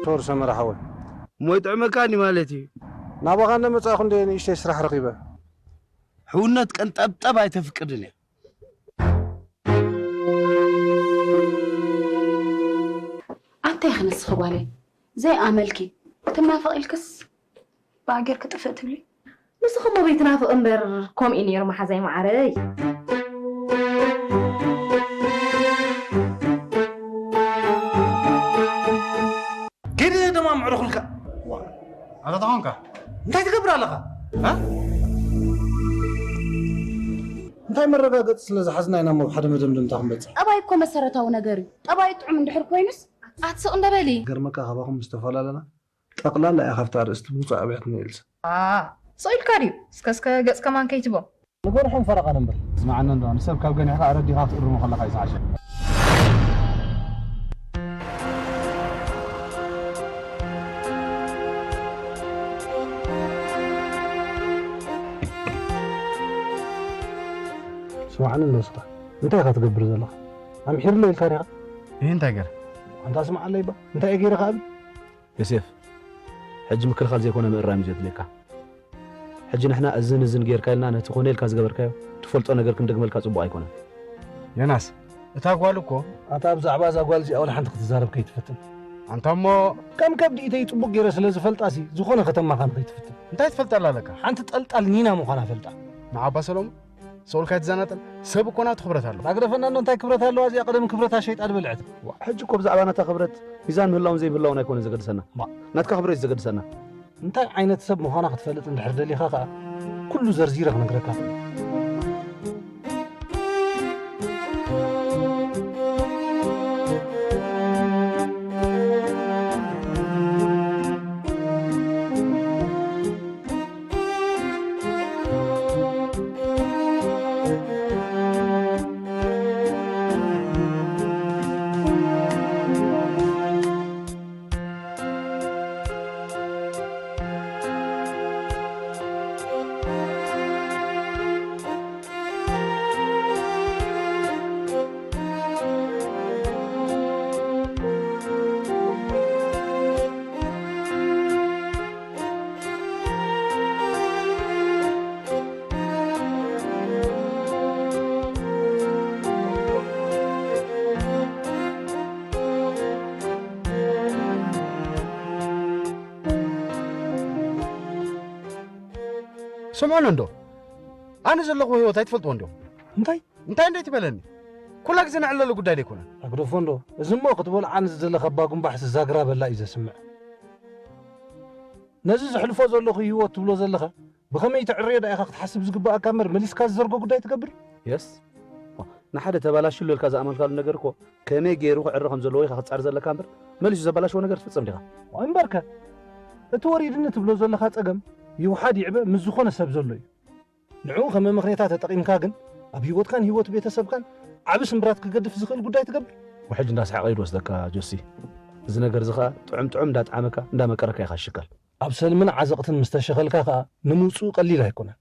ቶር ሰመረ ሓወይ። እሞ ይጥዕመካኒ ማለት እዩ። ናባኻ እናመጻእኹ እንደ ንእሽተይ ስራሕ ረኺበ። ሕውነት ቀንጠብጠብ ኣይተፍቅድን እያ። ኣንታይ ኢኺ ንስኺ ጓለይ? ዘይኣመልኪ ክትናፈቒ ኢልክስ ብኣገር ክጥፍእ ትብሊ? ንስኺ እሞ በይትናፍቒ እምበር፣ ከምኡ እዩ ነይሩ መሓዛይ መዓረይ። ኪድ ደማ ምዕርኹልካ። ዋ፣ ኣታ ተኾንካ? እንታይ ትገብር ኣለኻ? እ? እንታይ መረጋገጺ ስለ ዝሓዝና ኢና ናብ ሓደ መደምደምታ ክንበጽሕ? ጠባይ እኮ መሰረታዊ ነገር እዩ። ጠባይ ጥዑም እንድሕር ኮይኑስ፣ ኣትስቕ እንደ በሊ። ገርመካ፣ ካባኹም ምስ ተፈላለና፣ ጠቕላላ እያ ካብታ ኣርእስቲ ብውጹእ ኣብያትና፣ ኤልሳ። ኣ፣ ስቕ ኢልካ ድዩ? እስከ፣ እስከ ገጽ ከማን ከይትቦ። ንጎንሖም ፈረቓ ነንብር። ስምዓኒ እንዶ፣ ንሰብ ካብ ገኒሕካ ኣረዲኻ ክትእርሞ ከለኻ እዩ ዝሓሸ። ስምዓኒ እንዶ፣ ንስኻ እንታይ ኢኻ ትገብር ዘለኻ? ኣምሒርለ ኢልካ ዲኻ? ይህ እንታይ ገር? ኣንታ ስምዓለይ እባ፣ እንታይ እየ ገይረ ከኣ ብል? ዮሴፍ፣ ሕጂ ምክልኻል ዘይኮነ ምእራም እዩ ዘድልየካ። ሕጂ ንሕና እዝን እዝን ጌርካ ኢልና ነቲ ኮነ ኢልካ ዝገበርካዮ ትፈልጦ ነገር ክንደግመልካ ጽቡቕ ኣይኮነን። ዮናስ፣ እታ ጓል እኮ ኣታ ብዛዕባ እዛ ጓል እዚኣ ወላ ሓንቲ ክትዛረብ ከይትፈትን። ኣንታ እሞ ከም ከብዲ ኢተይ ጽቡቕ ገይረ ስለ ዝፈልጣሲ ዝኾነ ከተማኻን ከይትፍትን። እንታይ ትፈልጠላ ኣለካ? ሓንቲ ጠልጣል ኒና ምዃና ፈልጣ። ንዓባ ሰሎሞን ሰውልካ ኣይትዘናጠል። ሰብ እኮ ናቱ ክብረት ኣለዎ። ኣግደፈና እንዶ እንታይ ክብረት ኣለዋ እዚኣ? ቀደም ክብረታ ሸይጣ ዝበልዐት። ዋ፣ ሕጂ እኮ ብዛዕባ ናታ ክብረት ሚዛን ምህላውን ዘይምህላውን ኣይኮነን ዘገድሰና። ባ። ናትካ ክብረት እዩ ዘገድሰና። እንታይ ዓይነት ሰብ ምዃና ክትፈልጥ እንድሕር ደሊኻ ከኣ፣ ኩሉ ዘርዚረ ክነግረካ እኽእል። ስምዑኒ እንዶ፣ ኣነ ዘለኹ ህይወት ኣይትፈልጥዎ እንዶ? እንታይ? እንታይ እንዶ ኣይትበለኒ? ኩላ ግዜ ንዕለሉ ጉዳይ ደይኮነ። ኣግደፎ እንዶ፣ እዚ እሞ ክትበልዓኒ ዝደለኻ እባ ጉንባሕሲ ዛግራ በላ እዩ ዘስምዕ። ነዚ ዘሕልፎ ዘለኹ ህይወት ትብሎ ዘለኻ፣ ብኸመይ ትዕርዮ ዳ ኢኻ ክትሓስብ ዝግብኣካ እምበር፣ መሊስካ ዝዘርጎ ጉዳይ ትገብር? የስ። ንሓደ ተባላሽሉ ኢልካ ዝኣመንካሉ ነገር እኮ፣ ከመይ ገይሩ ክዕረ ከም ዘለዎ ኢኻ ክትጻር ዘለካ እምበር፣ መሊሱ ዘባላሽዎ ነገር ትፍጽም ዲኻ? እምበርከ፣ እቲ ወሪድኒ ትብሎ ዘለኻ ጸገም፣ ይውሓድ ይዕበ ምስ ዝኾነ ሰብ ዘሎ እዩ። ንዕኡ ከም መመኽነይታ ተጠቒምካ ግን፣ ኣብ ህይወትካን ህይወት ቤተሰብካን ዓቢ ስምብራት ክገድፍ ዝኽእል ጉዳይ ትገብር። ውሕጅ እንዳስሓቐ እዩ ዝወስደካ ጆሲ። እዚ ነገር እዚ ኸኣ ጥዑም ጥዑም እንዳጠዓመካ እንዳመቀረካ ኢኻ ትሽከል። ኣብ ሰልምን ዓዘቕትን ምስ ተሸኸልካ ኸኣ ንምውጽኡ ቀሊል ኣይኮነን።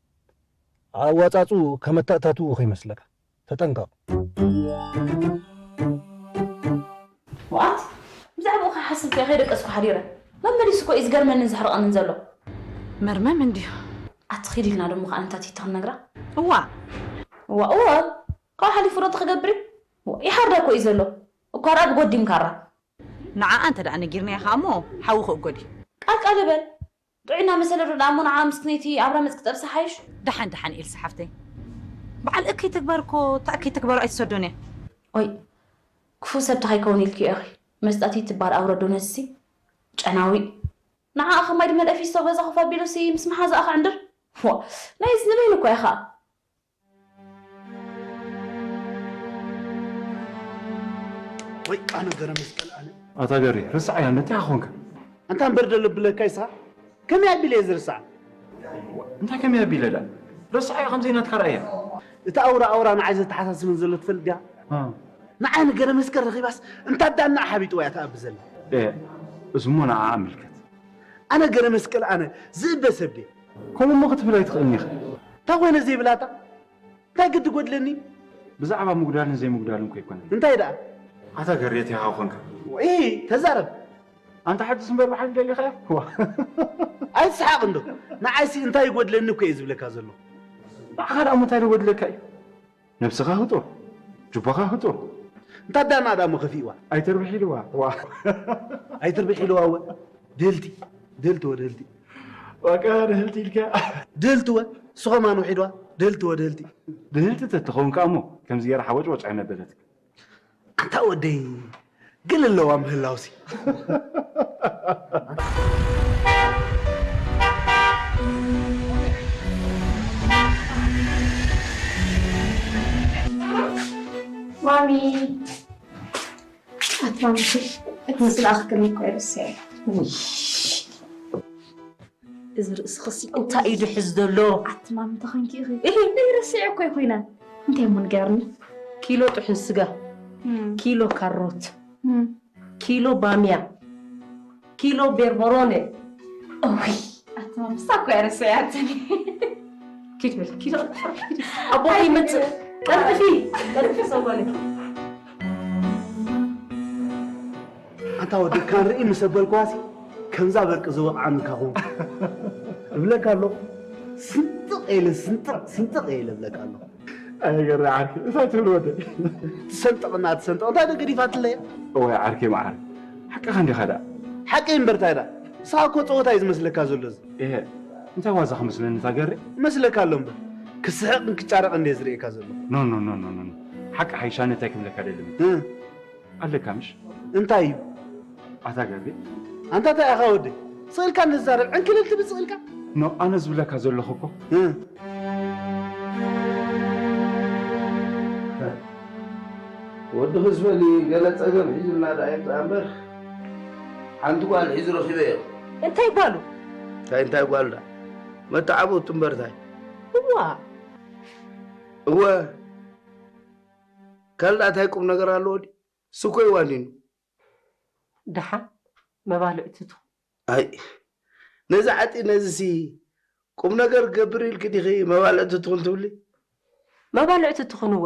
ኣዋጻጽኡ ከም ኣተኣታትውኡ ከይመስለካ። ተጠንቀቕ። ወኣት ብዛዕባኡ ክሓስብ ከይደቀስኩ ሓዲረ። መመሊሱ እኮ እዩ ዝገርመንን ዘሕርቐንን ዘሎ። መርመም እንድዩ። ኣቲ ኺድ ኢልና ደሞ ከኣ ነታ ቲቲ ክንነግራ? እዋ። እዋ፣ እዋ። ካብኡ ሓሊፉ ዶ ትኽገብሪ? እዋ፣ ይሓርዳ እኮ እዩ ዘሎ። እኳ ደኣ ብጎዲም ካራ። ንዓኣ እንተ ደኣ ነጊርናያ ኸኣ እሞ ሓዊ ክእጎድ እዩ። ቃል ቃል በል። ጥዑይ እናመሰለ ዶ ደኣ እሞ ንዓ ምስቲ ነይቲ ኣብራመጽ ክጠብሳ ሓይሽ? ደሓን፣ ደሓን ኤልሳ ሓፍተይ። በዓል እከይ ተግባር እኮ እታ እከይ ተግባሩ ኣይትሰዶን እያ። ኦይ፣ ክፉእ ሰብ ተኸይከውን ኢልክዮ ኢኺ። መስጣቲ ትበሃል ኣውረዶ ነዝሲ ጨናዊ። ንዓኣ ከማይ ድመልአ ፊስቶ ገዛ ኮፍ ኣቢሉሲ ምስ መሓዛኣ ክዕንድር። ዋ፣ ናይ እዝኒ በይኑ እኮ ኢኻ። ወይ ኣነ ገረ መስቀል ኣነ። ኣታ ገሪ፣ ርስዓያ፣ እንታይ ኮንካ? ኣንታ እምበር ደለብለካ ይስኻ? ከመይ ኣቢለ እየ ዝርስዓ? እንታይ ከመይ ኣቢለ ደኣ? ርስዓያ ከም ዘይናትካ ርኣያ። እታ ኣውራ ኣውራ ንዓይ ዘተሓሳስበን ዘሎ ትፈልጥ ዲኻ? እ። ንዓይ ንገረ መስቀል ረኺባስ እንታ ዳና ሓቢጥዋ እያ ትኣቢ ዘላ። እ፣ እዝሞ ንዓኣ ኣመልከት። ኣነ ገረ መስቀል ኣነ ዝእበ ሰብ ድየ? ከምኡ እሞ ክትብል ኣይትኽእልን ኢኻ። እንታይ ኮይነ ዘይብላታ? እንታይ ግዲ ጎድለኒ? ብዛዕባ ምጉዳልን ዘይምጉዳልን እኮ ኣይኮነን። እንታይ ደኣ? ኣታ ገርየት ኢኻ ኮንካ። እይ፣ ተዛረብ። ኣንታ ሓድስ እምበር ብሓቂ ደሊኻ እያ። ዋ። ኣይትስሓቕ እንዶ። ንዓይሲ እንታይ ይጎድለኒ እኮ እየ ዝብለካ ዘለኹ። ንዓኻ ደኣ እሞ እንታይ ይጎድለካ እዩ? ነብስኻ ህጡር፣ ጁባኻ ህጡር። እንታ ዳና ደኣ እሞ ከፊእዋ። ኣይተርብሕ ኢልዋ። ዋ። ኣይተርብሕ ኢልዋ እወ። ድህልቲ፣ ድህልቲ ወ ድህልቲ። ዋቃ ድህልቲ ኢልካ። ድህልቲ ወ። እሱ ኸማን ውሒድዋ። ድህልቲ ወ ድህልቲ። ድህልቲ ተትኸውን ከኣ እሞ ከምዚ ገይራ ሓወጭወጭ ኣይመበለትካ። ኣንታ ወደይ ግን ኣለዋ ምህላውሲ። ማሚ ኣትማምሽ እቲ ዝለኣኽክኒ እኮ ይርስዐ። እዚ ርእስኽሲ እንታይ እዩ ድሕዝ ዘሎ? ኣትማም ተኾንኪ ኢኺ። እህ፣ ዘይርስዕ እኮ ይኮይና። እንታይ እሞ ንገርኒ? ኪሎ ጥሑን ስጋ፣ እም። ኪሎ ካሮት፣ እም። ኪሎ ባሚያ፣ ኪሎ ቤርበሮነ። እውይ፣ ኣትማም እሳ እኮ እያ ረሲዓትኒ። ኪድ በል፣ ኪድ በል። ኣቦ ይመጽእ። ቀልጥፊ፣ ቀልጥፊ ሰው በለ። ኣንታ ወዲ ካን ርኢ ምስ ኣበልኳሲ ከምዛ በርቂ ዝወቕዓኒ ካኹም እብለካ ኣለኹ። ስንጥቕ ኢለ ስንጥቕ ስንጥቕ ኢለ እብለካ ኣለኹ። ኣይገርም ዓርኪ፣ እንታይ ትብል ወደይ? ትሰንጥቕና ትሰንጥቕ፣ እንታይ ዶ ገዲፋትለይ? እዋይ ዓርኪ መዓር፣ ሓቅኻ እንዲኻ ደኣ። ሓቀይ እምበር እንታይ ደኣ? ንስኻ እኮ ጸወታ እዩ ዝመስለካ ዘሎ እዚ። እሄ፣ እንታይ ዋዛ ክመስለኒ እታ ገሪ? እመስለካ ኣሎ እምበር፣ ክስሕቕን ክጫረቕን እንድየ ዝርእየካ ዘሎ። ኖ፣ ኖ፣ ኖ፣ ኖ፣ ኖ። ሓቂ ሓይሻኒ እንታይ ክብለካ ደሊ? እ። ኣለካ ምሽ? እንታይ እዩ? ኣታ ገርቢ? ኣንታ እንታይ ኢኻ ወደይ? ስቕ ኢልካ ንዛረብ፣ ዕንክልል ትብል ስቕ ኢልካ? ኖ፣ ኣነ ዝብለካ ዘለኹ እኮ። እ። ወዲ ክስበል እዩ፣ ገለ ጸገም ሒዙልና ደኣ ይምጻእ እምበር፣ ሓንቲ ጓል ሒዙ ረኺበዮ። እንታይ ጓሉ? እንታይ፣ እንታይ ጓል ደኣ? መተዓብቱ እምበር እንታይ? እዋ። እወ። ካልእ እንታይ ቁም ነገር ኣለዎ ድዩ? እሱ እኮ እዩ ዋኒኑ። ደሓን መባልዕቲ ትኹን። ኣይ፣ ነዚ ዓጢ ነዚሲ ቁም ነገር ክገብር ኢልኪ ዲኺ መባልዕቲ ትኹን ትብሊ? መባልዕቲ ትኹን እወ።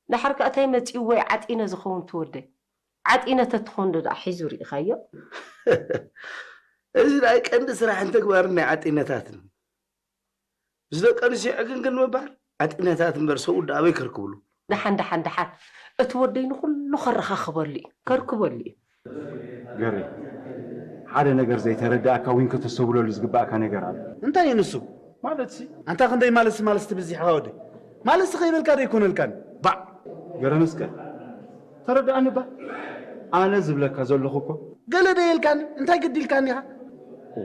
ደሓር ከኣ እንታይ መጺእዎ እዩ ዓጢነ ዝኸውን ትወደይ? ዓጢነ ተትኾን ዶ ደኣ ሒዙ ርኢኻዮ? እዚ ናይ ቀንዲ ስራሕን ተግባርን ናይ ዓጢነታትን። ምስ ደቂ ኣንስትዮ ዕግንግን ምባል፣ ዓጢነታት እምበር ሰብኡት ደኣ ኣበይ ከርክብሉ? ደሓን፣ ደሓን፣ ደሓን። እቲ ወደይ ንኹሉ ከረኻኽበሉ እዩ፣ ከርክበሉ እዩ። ገሬ፣ ሓደ ነገር ዘይተረዳእካ ወይን ከተስተብህለሉ ዝግባእካ ነገር ኣሎ። እንታይ እዩ ንሱ? ማለትሲ? ኣንታ ክንደይ ማለትሲ ማለትሲ ትብል ዚሕኻ ወደይ? ማለትሲ ከይበልካ ዶ ኣይኮነልካን? ባዕ! ገረ መስቀል፣ ተረድኣኒ እባ። ኣነ ዝብለካ ዘለኹ እኮ። ገለ ዶ የልካን? እንታይ ግዲ ኢልካኒ ኢኻ? ኦ፣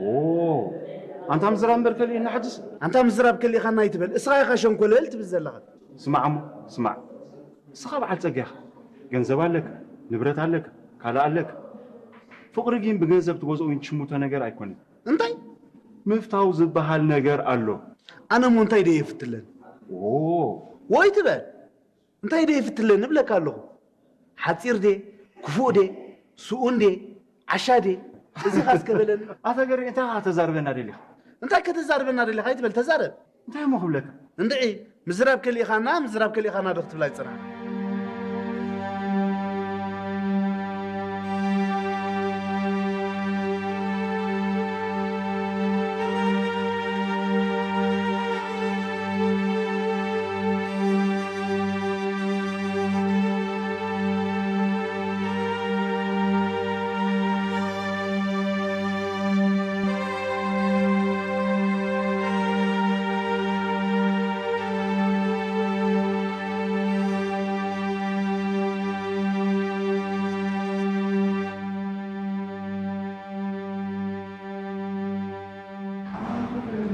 ኣንታ ምዝራብ እምበር ከሊእና ሕጅስ? ኣንታ ምዝራብ ከሊእኻና ኣይትበል። እስኻ ኢኻ ሸንኮለል ትብል ዘለኻ። ስማዕ እሞ፣ ስማዕ። እስኻ በዓል ጸጋ ኢኻ። ገንዘብ ኣለካ፣ ንብረት ኣለካ፣ ካልእ ኣለካ። ፍቕሪ ግን ብገንዘብ ትገዝኦ ወይን ትሽምቶ ነገር ኣይኮነን። እንታይ? ምፍታው ዝበሃል ነገር ኣሎ። ኣነ እሞ እንታይ ደየ የፍትለን? ኦ። ወይ ትበል። እንታይ ደየ የፍትለን እብለካ ኣለኹ። ሓጺር ድየ? ክፉእ ድየ? ስኡን ድየ? ዓሻ ድየ? እዚ ኻስ ከበለኒ። ኣታ ገሪ፣ እንታይ ኻተዛርበና ደሊኻ? እንታይ ከተዛርበና ደሊኻ? ኣይትበል፣ ተዛረብ። እንታይ እሞ ክብለካ? እንድዒ፣ ምዝራብ ከሊእኻና፣ ምዝራብ ከሊእኻና ዶ ክትብላ ይጸናሕካ?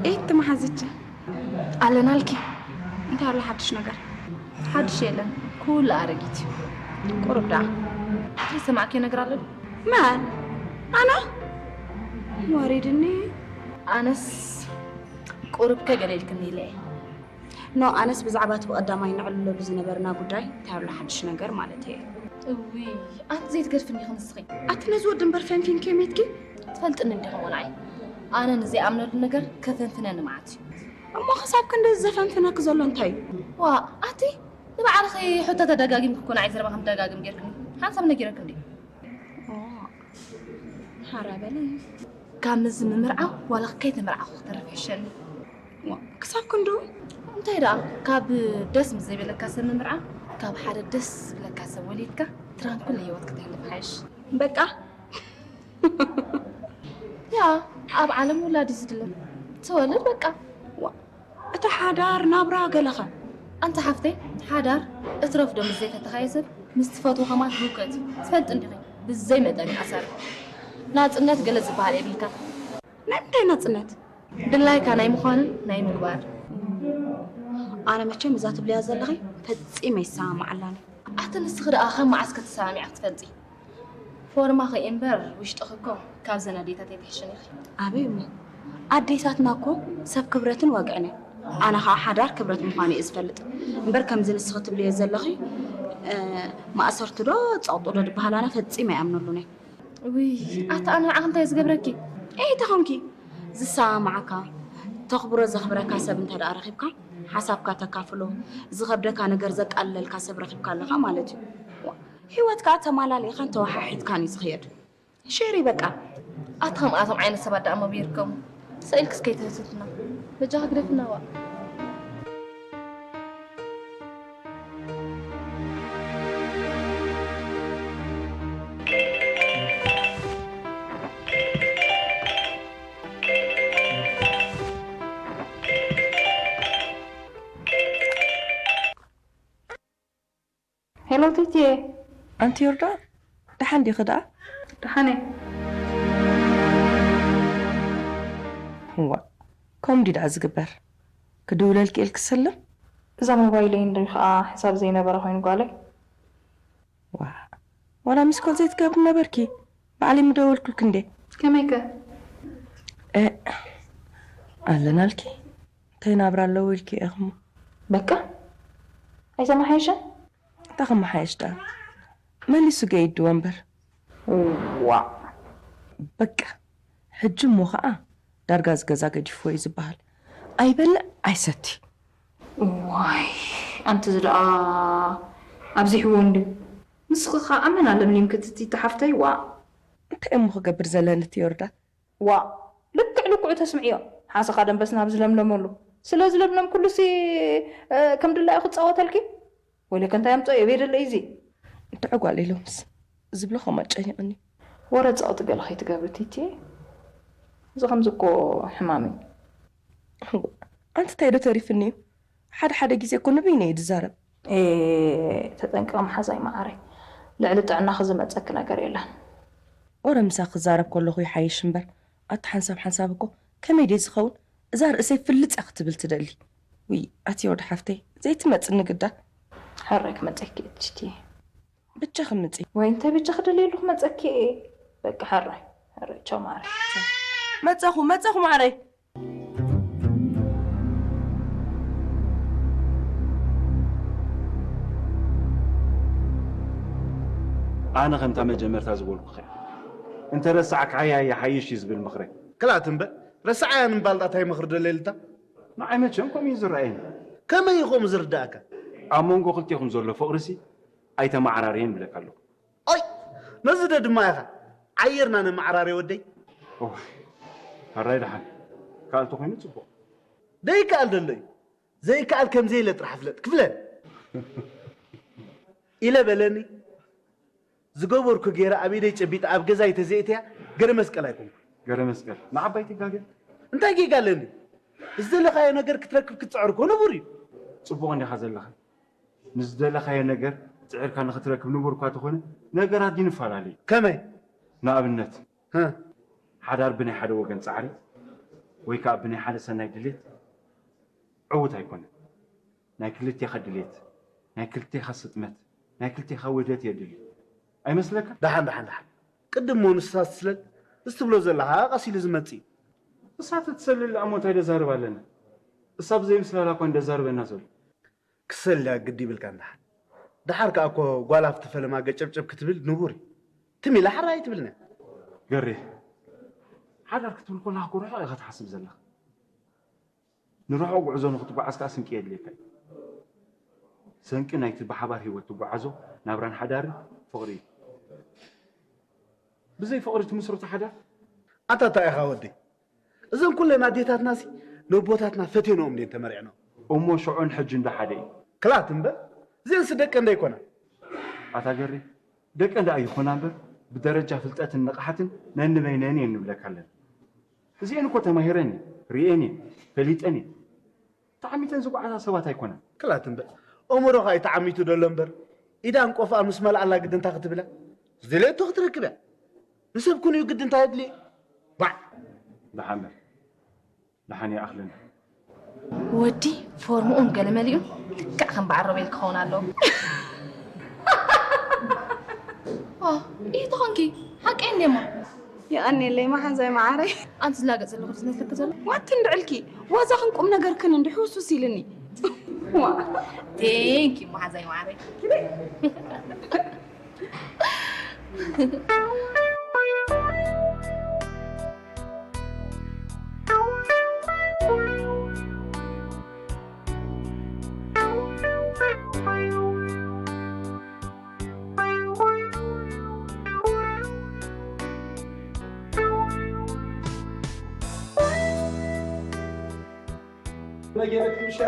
ኤት መሓዝቻ ኣለናልኪ። እንታይ ኣሎ ሓድሽ ነገር? ሓድሽ የለን፣ ኩሉ ኣረጊት እዩ። ቁሩብ ደኣ ዘይሰማዕክዮ ነገር ኣሎ ድዩ? መን? ኣነ? ወሪድኒ። ኣነስ ቁሩብ ከ ገለ ኢልክኒ ኢለ እየ። ኖ፣ ኣነስ ብዛዕባ እቲ ብቐዳማይ ነዕልለሉ ዝነበርና ጉዳይ እንታይ ኣሎ ሓድሽ ነገር ማለት እየ። እውይ፣ ኣንቲ ዘይትገድፍኒ ኢኺ ንስኺ። ኣቲ ነዚ ወዲ እምበር ፈንፊንኪ ሜትኪ? ትፈልጥኒ እንዲኺ ቆልዓይ። ኣነ ንዘይኣምነሉ ነገር ከፈንፍነኒ መዓት እዩ። እሞ ክሳብ ክንደዚ ዘፈንፍነኪ ዘሎ እንታይ እዩ? ዋ፣ ኣቲ ንባዕልኺ ሕቶ ተደጋጊምኪ እኮ ንዓይ ዘረባ ከም ደጋግም ጌርክኒ። ሓንሳብ ነጊረኪ እንድየ። ኦ፣ ሓራ በለ። ካብ ምዚ ምምርዓው ዋላ ከይተመርዓኹ ክተርፍ ይሕሸኒ። ዋ፣ ክሳብ ክንድኡ? እንታይ ደኣ፣ ካብ ደስ ምስ ዘይበለካ ሰብ ምምርዓው ካብ ሓደ ደስ ዝብለካ ሰብ ወሊድካ ትራንኩል ህይወት ክተሕልፍ ሓይሽ። በቃ። ያ፣ ኣብ ዓለም ውላድ እዩ ዝድለ። ትወልድ በቃ። ዋ፣ እቲ ሓዳር ናብራ ገለኸ? ኣንታ ሓፍተይ፣ ሓዳር እትረፍዶ ምስ ዘይፈተኻዮ ሰብ ምስ ትፈትዎ ከማን ህውከት እዩ። ትፈልጢ እንዲኺ፣ ብዘይ መጠን እዩ ኣሳሪ። ናጽነት ገለ ዝበሃል የብልካን። ናይ ምንታይ ናጽነት? ድላይካ ናይ ምዃንን ናይ ምግባር። ኣነ መቸም እዛ ትብልያ ዘለኺ ፈጺመ ይሰማማዓላን። ኣቲ ንስኺ ደኣ ካብ መዓስ ክትሰማሚዕ ክትፈልጢ? ፎርማኺ እምበር ውሽጥኺ እኮ ካብዘን ኣዴታት ኣይትሕሽን ኢኺ። ኣበይ እሞ? ኣዴታትና እኮ ሰብ ክብረትን ወግዕን እየን። ኣነ ኸዓ ሓዳር ክብረት ምዃኑ እየ ዝፈልጥ። እምበር ከምዚ ንስኺ ትብልዮ ዘለኺ፣ እ፣ ማእሰርቲ ዶ ጸቕጢ ዶ ዝበሃል ኣነ ፈጺመ ኣይኣምነሉን እየ። ውይ፣ ኣታ ኣነ ንዓኺ እንታይ ዝገብረኪ? ኤይ፣ ተኾንኪ ዝሰማማዓካ፣ ተኽብሮ ዘኽብረካ ሰብ እንተ ደኣ ረኺብካ፣ ሓሳብካ ተካፍሎ፣ ዝኸብደካ ነገር ዘቃልለልካ ሰብ ረኺብካ ኣለኻ ማለት እዩ። ዋ፣ ህይወትካ ተማላሊእኻን ተወሓሒድካን እዩ ዝኽየድ። ሼሪ በቃ። ኣታ ከምኣቶም ዓይነት ሰባት ደኣ መብየርኩም። ስቕ ኢልክስ ከይትህትትና። በጃኺ ግደፍና ዋእ። ሄሎ ቲቲዬ። ኣንቲ ዮርዳ፣ ደሓን ዲኺ ደኣ? ደሓን እየ። እዋ፣ ከምኡ ድዩ ደኣ ዝግበር? ክድውለልኪ ኢልኪ ሰለም? እዛ ሞባይለይ እንድዩ ኸኣ ሕሳብ ዘይነበራ ኮይኑ ጓለይ። ዋ፣ ዋላ ሚስኮል ዘይትገብሪ ነበርኪ? ባዕለይ ምደወልኩልኪ እንዴ? ከመይከ? እ፣ ኣለናልኪ። እንታይ ናብራ ኣለዎ ኢልኪ ኢኺ እሞ? በቃ፣ ኣይተመሓየሸን? እንታይ ክመሓየሽ ደኣ? መሊሱ ገይድዎ እምበር። ዋእ። በቃ፣ ሕጂ እሞ ኸኣ ዳርጋ እዚ ገዛ ገዲፍዎ እዩ ዝበሃል። ኣይበልዕ ኣይሰቲ። ዋይ፣ ኣንቲ እዚ ደኣ ኣብዚሕዎ እንድዩ። ንስኺ ኸኣ ኣመና ለምሊምኪ ትቲ ተሓፍተይ፣ ዋእ። እንታይ እሞ ክገብር ዘለኒ እቲ ዮርዳ? ዋእ፣ ልክዕ ልክዑ ተስምዕዮ። ሓሰኻ ደንበስና ኣብ ዝለምለመሉ። ስለ ዝለምለምኩሉሲ፣ እ፣ ከም ድላዩ ክጻወተልኪ? ወይለከ እንታይ ኣምጽኦ እየ ቤደለይ እዚ? እንተ ጓል ኢሎምስ ዝብሎ ኸም ኣጨኒቕኒ። ወረ ጸቕጢ ገለ ኸይትገብሪ ቲቲ። እዚ ኸምዚ እኮ ሕማም እዩ። እወ፣ ኣንቲ እንታይ ዶ ተሪፍኒ እዩ? ሓደ ሓደ ግዜ እኮ ንበይነ እየ ዝዛረብ። ኤ፣ ተጠንቀቒ መሓዛይ መዓረይ። ልዕሊ ጥዕናኺ ዝመጸኪ ነገር የለን። ወረ ምሳኺ ክዛረብ ከለኹ ይሓይሽ እምበር፣ ኣቲ ሓንሳብ ሓንሳብ እኮ ከመይ ድየ ዝኸውን? እዛ ርእሰይ ፍልጥ እያ ክትብል ትደሊ። ውይ፣ ኣቲ ወዲ ሓፍተይ፣ ዘይትመጽኒ ግዳ። ሕራይ ክመጸኪ እየ ትሽቲ። ብቻ ክምጺ። ወይ እንታይ ብቻ ክደልየሉ ክመጸኪ እየ። በቃ ሕራይ፣ ሕራይ፣ ቻው ማዕረይ። መጸኹ፣ መጸኹ ማዕረይ። ኣነ ከምታ መጀመርታ ዝበልኩኺ፣ እንተ ረሳዕካያ ይሓይሽ እዩ ዝብል ምኽረይ። ክላት እምበር፣ ረሳዓያ ንምባል ዳኣ እንታይ ምኽሪ ደለየልታ? ንዓይ መቸም ከምኡ እዩ ዝረኣየኒ። ከመይ እዩ ከምኡ ዝርዳእካ? ኣብ መንጎ ክልቴኹም ዘሎ ፍቕሪሲ ኣይተመዓራርየን ይብለካ ኣለኹ። ኦይ፣ ነዚ ዶ ድማ ኢኻ ዓየርና ነመዓራርየ ወደይ? ኦህ፣ ሕራይ ደሓን። ከኣል ተኾይኑ ጽቡቕ። ደይከኣል ደሎ እዩ። ዘይከኣል ከም ዘየለ ጥራሕ ፍለጥ። ክፍለ ኢለ በለኒ። ዝገበርኩ ገይረ ኣብ ኢደይ ጨቢጠ ኣብ ገዛይ ተዘይእትያ ገረ መስቀል ኣይኮንኩ። ገረ መስቀል ንዓባይ ትጋገ። እንታይ ጌጋ ኣለኒ? ዝደለኻዮ ነገር ክትረክብ ክትጽዕር እኮ ንቡር እዩ። ጽቡቕ እንዲኻ ዘለኻ። ንዝደለኻዮ ነገር ጽዒርካ ንኽትረክብ ንቡር እኳ ተኾነ፣ ነገራት ግን ይፈላለዩ። ከመይ? ንኣብነት፣ ሀ። ሓዳር ብናይ ሓደ ወገን ጻዕሪ ወይ ከኣ ብናይ ሓደ ሰናይ ድሌት ዕዉት ኣይኮነን። ናይ ክልቴኻ ድሌት፣ ናይ ክልቴኻ ስጥመት፣ ናይ ክልቴኻ ውህደት የድሊ። ኣይመስለካ? ደሓን፣ ደሓን፣ ደሓን። ቅድም እሞ ንሳ ትስለል፣ እዚ ትብሎ ዘለኻ ቀስ ኢሉ ዝመጽእ እዩ። እሳ ተትሰልል ደኣ እሞ እንታይ ደዛርብ ኣለና? እሳ ብዘይ ምስላላ እኳ እንደዛርበና ዘሎ። ክሰልያ ግዲ ይብልካ እንድሓር። ደሓር ከኣ እኮ ጓል ኣብቲ ፈለማ ገጨብጨብ ክትብል ንቡር እዩ። ትም ኢላ ሓራይ ኣይትብልን እያ። ገሬ፣ ሓዳር ክትብል ከለኻ እኮ ርሑቕ ኢኻ ትሓስብ ዘለኻ። ንርሑቕ ጉዕዞ ንኽትጓዓዝ ከኣ ስንቂ የድልየካ እዩ። ሰንቂ ናይቲ ብሓባር ህይወት ትጓዓዞ ናብራን ሓዳርን ፍቕሪ እዩ። ብዘይ ፍቕሪ ትምስርቱ ሓዳር? ኣታ እንታይ ኢኻ ወደይ? እዘን ኩለን ኣዴታትናሲ ነቦታትና ፈቴኖም ድየን ተመሪዕኖም? እሞ ሽዑን ሕጂ እንዶ ሓደ እዩ። ክላት እምበር፣ እዚአንስ ደቀ እንዶ ኣይኮና? ኣታ ገሬ፣ ደቀ እንዶ ኣይኾና እምበር፣ ብደረጃ ፍልጠትን ንቕሓትን ነንበይነን እየን ንብለካ ኣለና። እዚአን እኮ ተማሂረን እየን፣ ርእየን እየን፣ ፈሊጠን እየን። ተዓሚተን ዝጓዓዛ ሰባት ኣይኮናን። ክላት እምበር፣ እምሮኻ እዩ ተዓሚቱ ደሎ እምበር፣ ኢዳን ቆፍኣ ምስ መልኣላ ግድንታ ክትብላ፣ ዝደለየቶ ክትረክብ እያ። ንሰብ ኩን እዩ ግድንታ የድልየ። ባዕ! ደሓን በል። ደሓን ይኣኽለና። ወዲ ፎርምኡን ገለ መሊኡን ልክዕ ከም በዓል ሮቤል ክኸውን ኣለዎ። ኦ፣ እዩ ተኾንኪ፣ ሓቀይ እንዴማ። የቐንየለይ መሓዛይ መዓረይ። ኣንቲ ዝላገጽ ዘለኹ ዝመስለኪ ዘሎ? ዋት እንድዕልኪ፣ ዋዛኽን ቁም ነገርክን እንዲሕ ውሱስ ኢልኒ። ዋ። ቴንኪ መሓዛይ መዓረይ። መገበት ምሻ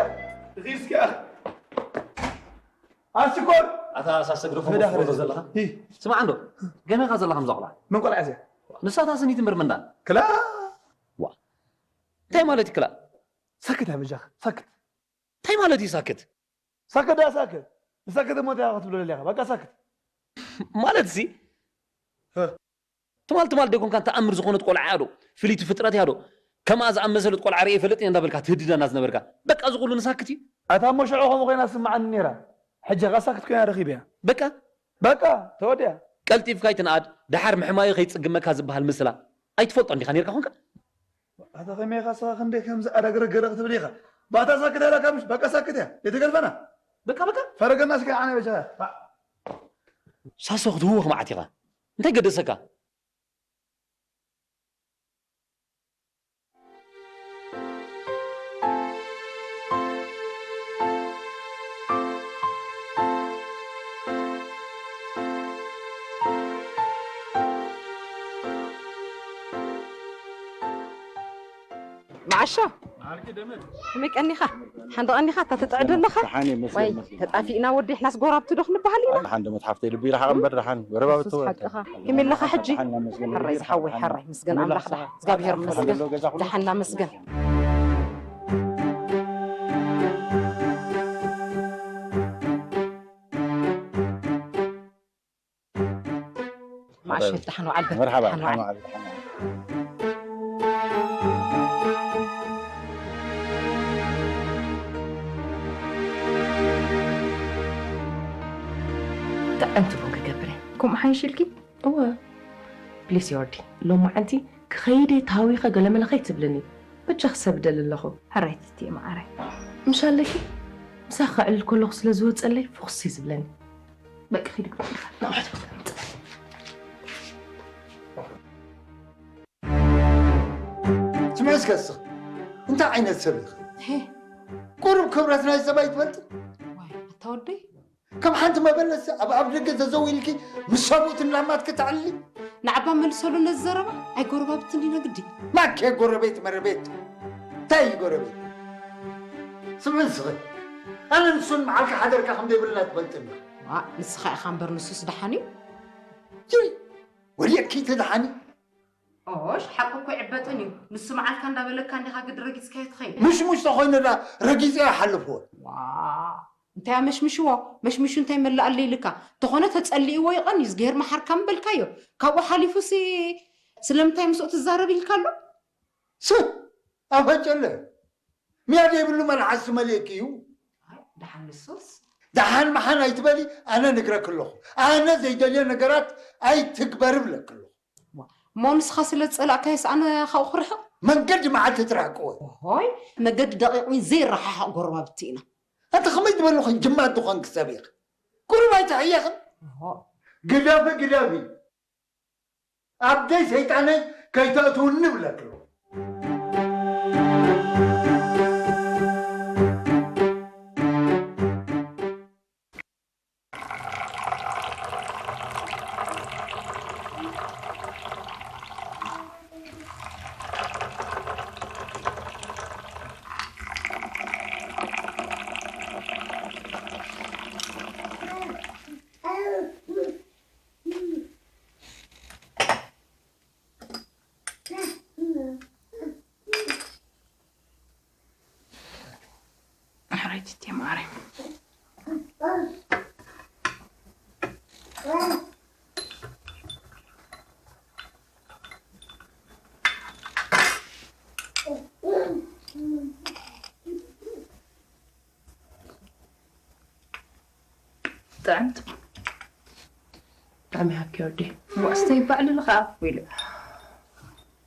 ኺስካ ኣስኮር ኣታ ሳሰግዶ ከም መዳኽረ ትገብሮ ዘለኻ? ሂ። ስማዕ እንዶ፣ ገመኻ ዘለኻ ምዛ ቆልዓ። መን ቆልዓ እዚኣ? ንሳ እታ ስኒት እምበር ምንዳን። ክላ። ዋ። እንታይ ማለት እዩ ክላ? ሳክት ኣበጃኻ፣ ሳክት። እንታይ ማለት እዩ ሳክት? ሳክት ዳ ሳክት። ንሳክት እሞ እንታይ ክትብሎ ደሊኻ? በቃ ሳክት። ማለት ሲ? ህ። ትማል ትማል ደይኮንካ ተኣምር ዝኾነት ቆልዓ እያ ዶ? ፍልይቲ ፍጥረት እያ ዶ? ከምኣ ዝኣመሰለት ቆልዓ ርእየ ፈልጥ እየ እንዳበልካ ትህድደና ዝነበርካ። በቃ እዚ ኩሉ ንሳክት እዩ? ኣታ እሞ ሽዑ ከምኡ ኮይና ትስምዓኒ ነይራ። ሕጂ ኸኣ ሳክት ኮይና ረኺበያ። በቃ? በቃ፣ ተወዲኣ። ቀልጢፍካ ኣይትንኣድ፣ ደሓር ምሕማዩ ከይጽግመካ ዝበሃል ምስላ። ኣይትፈልጦ እንዲኻ ነይርካ ኮንካ? ኣታ ከመይ ኢኻ ስኻ ክንደይ ከምዚ ኣረግረግ ገለ ክትብል ኢኻ? ባታ ሳክት ኢላካ ምሽ፣ በቃ ሳክት እያ። ኣይትገድፈና። በቃ፣ በቃ። ፈረገና እስከ ኣነ በጃ። ሳሶ ክትህወኽ መዓት ኢኻ። እንታይ ገደሰካ? መዓሾ፣ መዓርኪ ደመት። ከመይ ቀኒኻ? ሓንዶ ቀኒኻ? እታ ትጥዕዶ ኣለኻ? ደሓን እየ፣ መስገን፣ ወይ፣ መስገን። ተጣፊእና ወዲ፣ ንሕናስ ጎራብቲ ዶ ክንበሃል ኢና? ደሓን ደመት ሓፍተይ፣ ልቢ ኢልካ እምበር፣ ደሓን ጎረባብቲ የሱስ ወዲ። ሓቅኻ። ከመይ ኣለኻ ሕጂ? ደሓን እመስገን። ሕራይ ዝሓወይ፣ ሕራይ። ምስገን ከመይ ኣለኻ ኣምላኽ ደሓ። ስራሕ? እግዚኣብሔር ደሓን ይመስገን። ደሎ ገዛ ኩሉ? ደሓን እናመስገን። መዓሸት ደሓን ወዓል በል። መርሓባ፣ ደሓን ደሓን ወዓል። ወዓል፣ ደሓን ወዓል። ጥዕምቲ ቡን ክገብር እየ። ከምኡ ሓይሽ ኢልኪ? እወ። ፕሊስ ዮርዲ፣ ሎማዓንቲ ክኸይድ እየ ታዊኸ ገለመለ ከይትብልኒ። በጃኺ ሰብ እደሊ ኣለኹ። ሕራይ ትቲ እየ መዓረይ። ምሽ ኣለኪ? ምሳኺ ከዕልል ከለኹ ስለ ዝወጸለይ ፍኹስ እዩ ዝብለኒ። በቃ ኺዲ ክትብል። ንቕሓት ክትብል። ስምዒ እስከ እስኺ፣ እንታይ ዓይነት ሰብ ኢኺ? ሄ። ቁሩብ ክብረት ናይ ሰብ ኣይትፈልጢ? ዋይ፣ ኣታ ወደይ። ከም ሓንቲ መበለት ኣብ ኣፍ ደገ ዘዘው ኢልኪ ምስ ሰብኡት እናማትኪ ተዕልሊ? ንዓባ መልሰሉ ነዚ ዘረባ፣ ኣይጎረባብትን ዲና ግዲ። ማኬ ጎረቤት መረቤት። እንታይ እዩ ጎረቤት? ስምዒ እስኺ፣ ኣነ ንሱን መዓልካ ሓደርካ ከም ዘይብልና ትፈልጥኒ። ዋ፣ ንስኻ ኢኻ እምበር ንሱስ ደሓን እዩ። ይይ፣ ወዲቕኪ እቲ ደሓን እዩ። ኦሽ፣ ሓቂ እኮ ይዕበጥን እዩ። ንሱ መዓልካ እንዳበለካ እንዲኻ ግዲ ረጊጽካዮ ትኸይድ። ምሽሙሽ ተኾይኑ ዳ ረጊጸዮ ይሓልፍዎ። ዋ፣ እንታይ ኣመሽምሽዎ? መሽምሹ እንታይ መላኣለ ኢልካ? ተኾነ ተጸሊእዎ ይቐን እዩ፣ ዝገሄር መሓርካ ምበልካዮ። ካብኡ ሓሊፉሲ ስለምንታይ ምስኡ ትዛረብ ኢልካ ኣሎ? ስህ! ኣፈጨለ። ሚያ ዘይብሉ መልሓስ ትመልየኪ እዩ። ኣይ፣ ደሓን ንሱስ። ደሓን መሓን ኣይትበሊ፣ ኣነ ንግረኪ ኣለኹ። ኣነ ዘይደልዮ ነገራት ኣይትግበሪ ብለኪ ኣለኹ። ዋ፣ እሞ ንስኻ ስለ ዝጸላእካዮስ ኣነ ካብኡ ክርሕቕ? መንገዲ መዓልቲ ትርሕቅዎ። ኦሆይ፣ መገዲ ደቂቕ እውን ዘይረሓሕቕ ጎረባብቲ ኢና። ኣንተ ከመይ ዝበሉ ኾን ጅማት ዝኾንኪ ሰብ ኢኺ? ቁሩብ ኣይትሕየኽን? ኦሆ። ግደፊ፣ ግደፊ። ኣብ ደይ ሰይጣነይ ከይተእትውኒ እብለኪ ኣለኹ። ቲቲ ማርያም። ጥዕምቲ። ብጣዕሚ ሃብኪ ወዲ። ዋስተይ ባዕሉ ልኻ ኢሉ።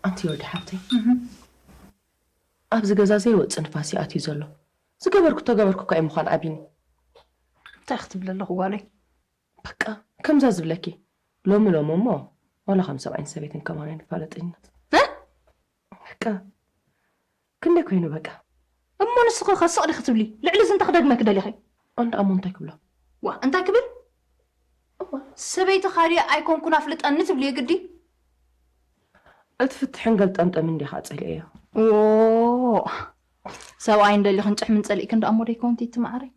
ኣንቲ ወዲ ሓብተይ፣ ኣብዚ ገዛ ዘይወፅእ ንፋስ እዩ ኣትዩ ዘሎ። ዝገበርኩ ተገበርኩ እኳ እዩ ምዃን ኣቢኒ። እንታይ ክትብል ኣለኹ ጓለይ? በቃ ከምዛ ዝብለኪ፣ ሎሚ ሎሚ እሞ ዋላ ከም ሰብኣይን ሰበይትን ከማን ኣይንፋለጥነት። በቃ ክንደይ ኮይኑ በቃ። እሞ ንስኺ ከ ስቕ ዲኺ ትብሊ? ልዕሊ እዚ እንታይ ክደግመኪ ደሊኺ? ኣንድ ኣሞ እንታይ ክብሎ? ዋ እንታይ ክብል? ሰበይቲ ካድያ ኣይኮንኩን ኣፍልጠኒ ትብሊ የግዲ? እቲ ፍትሕን ገልጠምጠምን እንዲኻ ጸሊእዮ። ዎ ሰብኣይ እንደሊኽን ጭሕምን ጸሊእክን ደኣ እሞ ደይኮን ትማዓረይ?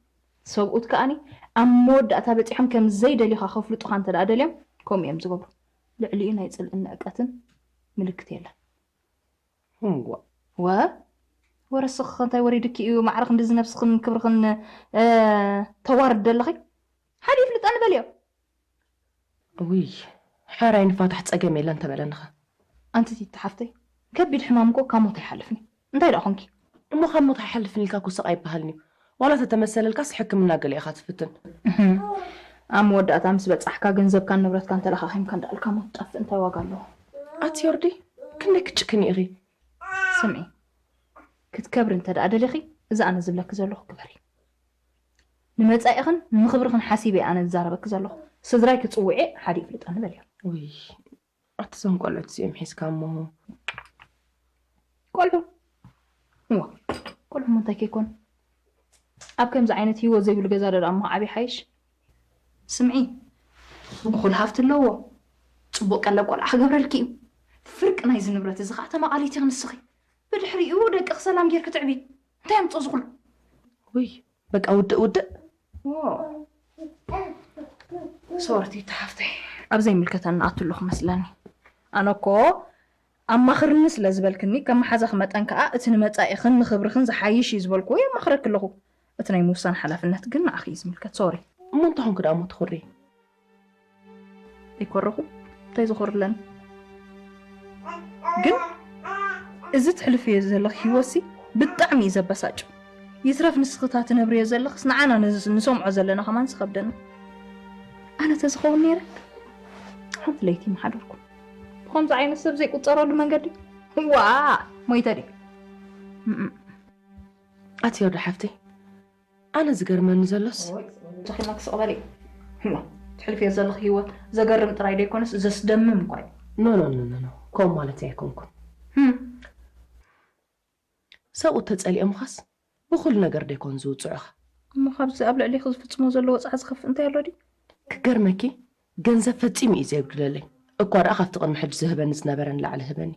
ሰብኡት ከኣኒ ኣብ መወዳእታ በጺሖም ከም ዘይደልዩኻ ከፍልጡኻ እንተ ደኣ ደልዮም ከምኡ እዮም ዝገብሩ። ልዕሊኡ ናይ ጽልእን ንዕቀትን ምልክት የለን። እዋ። ወ ወረ ስኽኺ እንታይ ወሪድኪ እዩ ማዕረ ክንድዚ ነብስኽን ክብርኽን እ፣ ተዋርድ ደለኺ? ሓደ ይፍልጠኒ በልዮ። ውይ ሓራይ ንፋታሕ ጸገም የለን ተበለንኻ። ኣንቲ ቲቲ ሓፍተይ ከቢድ ሕማም እኮ ካብ ሞት ኣይሓልፍን እዩ። እንታይ ደኣ ኮንኪ? እሞ ካብ ሞት ኣይሓልፍን ኢልካ እኮ ስቕ ኣይበሃልን እዩ። ዋላ ተተመሰለልካስ ሕክምና ገለ ኢኻ ትፍትን። እህም። ኣብ መወዳእታ ምስ በጻሕካ ገንዘብካን ንብረትካን ተለኻኺምካ እንዳኣልካ ሞት ትጠፍእ እንታይ ዋጋ ኣለዎ? ኣቲ ዮርዲ ክንደይ ክትጭክኒ ኢኺ? ስምዒ ክትከብሪ እንተ ደኣ ደሊኺ እዚ ኣነ ዝብለኪ ዘለኹ ግበሪ። ንመጻኢኽን ንኽብርኽን ሓሲበ እየ ኣነ ዝዛረበኪ ዘለኹ። ስድራይ ክጽውዕ እየ ሓደ ይፍልጠኒ በልዮ። ውይ ኣቲ እዞም ቆልዑት እዚኦም ሒዝካ እሞ ቆልዑ እዋ ቆልዑ እሞ እንታይ ከይኮኑ ኣብ ከምዚ ዓይነት ህይወት ዘይብሉ ገዛ ዶ ደኣ እሞ ዓብዪ ሓይሽ። ስምዒ እኹል ሃፍቲ ኣለዎ። ጽቡቕ ቀለብ ቆልዓ ክገብረልኪ እዩ። ፍርቂ ናይዚ ንብረት እዚ ከዓ ተማቓሊቲ ኢኺ ንስኺ። ብድሕሪኡ ደቅኺ ሰላም ጌርኪ ትዕብዪ። እንታይ ኣምጽኦ እዚ ኩሉ? ውይ በቃ ውድእ ውድእ። ዎ ሶርቲ ተሓፍተይ ኣብ ዘይምልከተና ኣቱ ኣለኹ መስለኒ። ኣነ እኮ ኣማኽርኒ ስለ ዝበልክኒ ከም መሓዛኺ መጠን ከዓ እቲ ንመጻኢኽን ንኽብርኽን ዝሓይሽ እዩ ዝበልክዎ የማኽረኪ ኣለኹ። እቲ ናይ ምውሳን ሓላፍነት ግን ንዓኺ እዩ ዝምልከት። ሶሪ። እሞ እንታይ ኾንኩ ደኣ እሞ ትኹሪ? ኣይኮረኹ እንታይ ዝኾርለኒ ግን እዚ ትሕልፍዮ ዘለኺ ህይወትሲ ብጣዕሚ እዩ ዘበሳጭ። ይትረፍ ንስኽታ ትነብርዮ ዘለኽስ ንዓና ነዚ ንሰምዖ ዘለና ከማን ዝኸብደና። ኣነ ተዝኸውን ነይረ ሓንቲ ለይቲ ምሓደርኩ። ብኸምዚ ዓይነት ሰብ ዘይቁፀረሉ መንገዲ ዋ ሞይተ ድየ? ኣቲ ወዲ ሓፍተይ ኣነ ዝገርመኒ ዘሎስ ጀኺና ክስቕ በሊ እሞ ትሕልፍዮ ዘለኺ ህይወት ዘገርም ጥራይ ደይኮነስ ዘስደምም እኳ እዩ። ኖ ኖ ኖ ኖ ኖ ከምኡ ማለት ኣይኮንኩን። ህም። ሰብኡት ተጸሊኦምኻስ ብኹሉ ነገር ደይኮን ዝውጽዑኻ። እሞ ካብዚ ኣብ ልዕሌኺ ዝፍጽሞ ዘሎ ወጽዓ ዝኸፍእ እንታይ ኣሎ ድዩ? ክገርመኪ ገንዘብ ፈጺሙ እዩ ዘየጉድለለይ። እኳ ደኣ ካብቲ ቅድሚ ሕጂ ዝህበኒ ዝነበረ ንላዕሊ ህበኒ።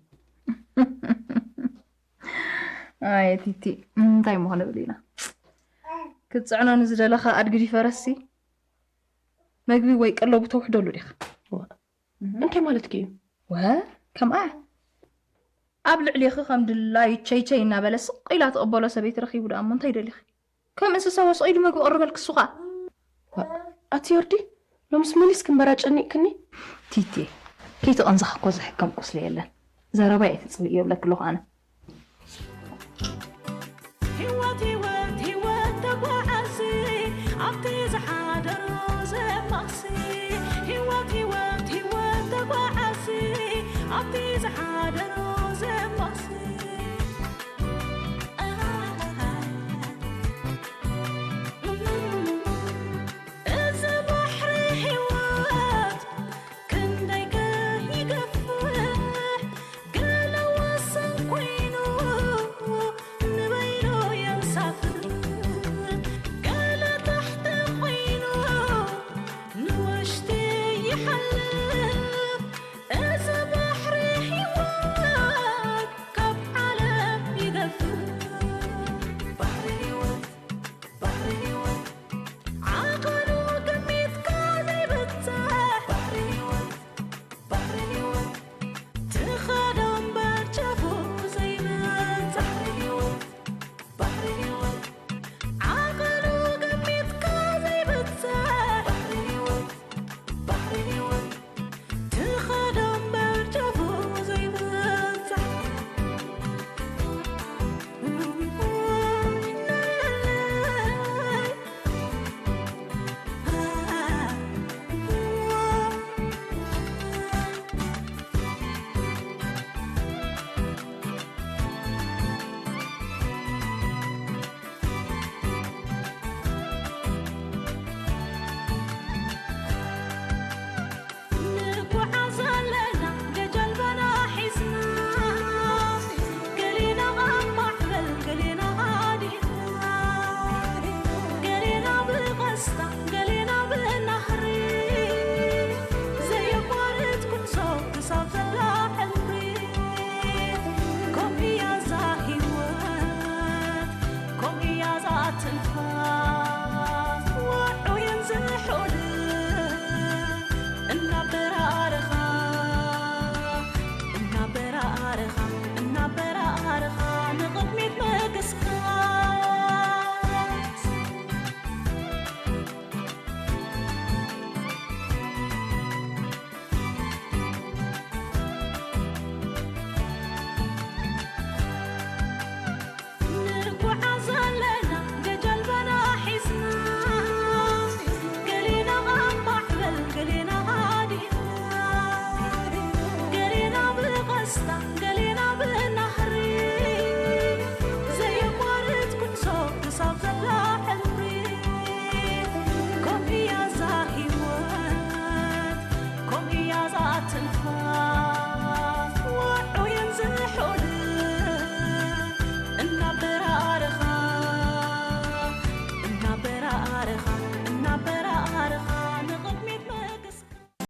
ኣየ ቲቲ እንታይ ምኾነ ብሊና ክትፅዕኖ ንዝደለኻ ኣድግዲ ፈረስሲ መግቢ ወይ ቀለቡ ተውሕደሉ ዲኻ? እንታይ ማለትኪ እዩ? ወ ከምኣ ኣብ ልዕሌኺ ከም ድላዩ ቸይቸይ እናበለ ስቕ ኢላ ትቕበሎ ሰበይቲ ረኺቡ ደኣ እሞ እንታይ ደሊኺ? ከም እንስሳ ወስቕ ኢሉ መግቢ ቅርበልኪ እሱ ኸኣ። ኣቲ ዮርዲ ሎምስ መሊስ ክንበራ ጨኒቅክኒ። ቲቲ ከይተቐንዘኺ እኮ ዝሕከም ቁስሊ የለን። ዘረባይ ኣይትጽልእዮ እብለኪ ኣለኹ ኣነ። ህይወት ህይወት ህይወት ተጓዓዚ ኣብቲ ዝሓደሮ ዘመን